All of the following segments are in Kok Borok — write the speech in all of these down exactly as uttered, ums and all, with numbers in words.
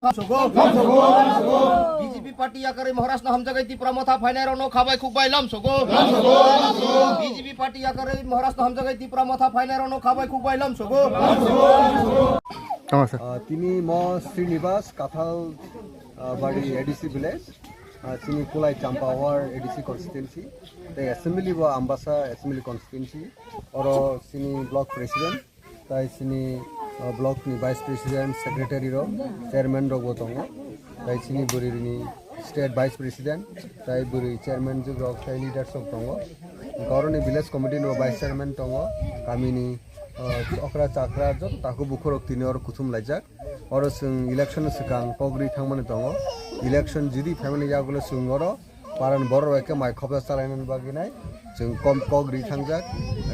Sogo. B J P party yakarwi Maharashtra hamjagai Tipra Motha phainai rokno khabai khukbai lam sogo. B J P party yakarwi Maharashtra hamjagai Tipra Motha phainai rokno khabai khukbai lam sogo. Tamo sir. Ah, tini mo Srinivas Kathal, ah, Bari A D C village, ah, chini Kulai Champawar A D C constituency, tei assembly bo Ambasa assembly constituency, oro chini block president, tai chini, ah, block ni vice president, secretary rok, chairman rok bo tongo, tai chini bwrwi ni state vice president, tai bwrwi chairman jwk rok, tai leaders rok tongo, boroni village committee ni bo vice chairman tongo, kami ni, ah, okra chakra joto takhuk bukhuk rok tini oro kuthum laijak. Oro chwng election swkang kok ri thangmani tongo. Election jodi phaimani yagulo chwng oro paran borok bai khe mai khopsa chalainani bagwi nai chwng kom kok ri thangjak.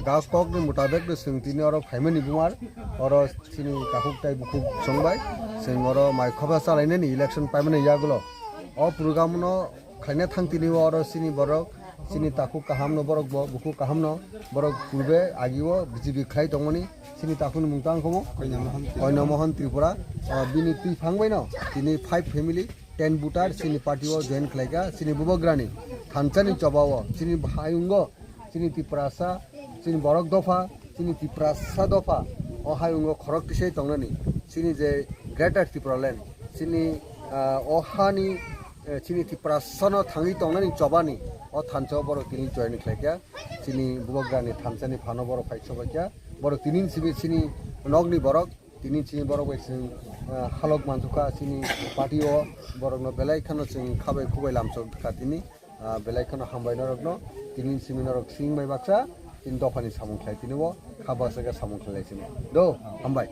Gas kokni mutabek no chwng tini oro phaimani bumar oro chini takhuk tai bukhuk chwngbai chwng oro mai khopsa chalainani election paimani yagulo. O program no khaina thang tini oro chini borok, chini takhuk kaham no borok bo, bukhuk kaham no borok purbe agi o B J P khlai tongmani, chini takhuk ni mung tang khomo? Koina Mohan Tripura. Koina Mohan Tripura. Ah, bini twi phang bai no, tini five family, ten voter, chini party o join khlai kha, chini bubagrani, thansa ni choba o, chini hayung o, chini Tiprasa, chini borok dopha, chini Tiprasa dopha, o hayung o khorok tisai tongnani, chini je Greater Tipraland, chini, ah, o hani, eh, chini Tiprasano thangwi tongnani chobani o thansa o borok tini join khlai kha. Chini bubagrani thansa ni phano borok phai chobai kha. Borok tini simi chini nokni borok, tini chini borok bai chwng, ah, halok manjukha chini party o borokno belai kheno chwng khabai khubai lamchok kha tini. Ah, belai kheno hambai norokno, tini simi norok sing bai baksa, tini dophani samung khlai tini bo kha baksa khe samung khlai sini. Do, hambai.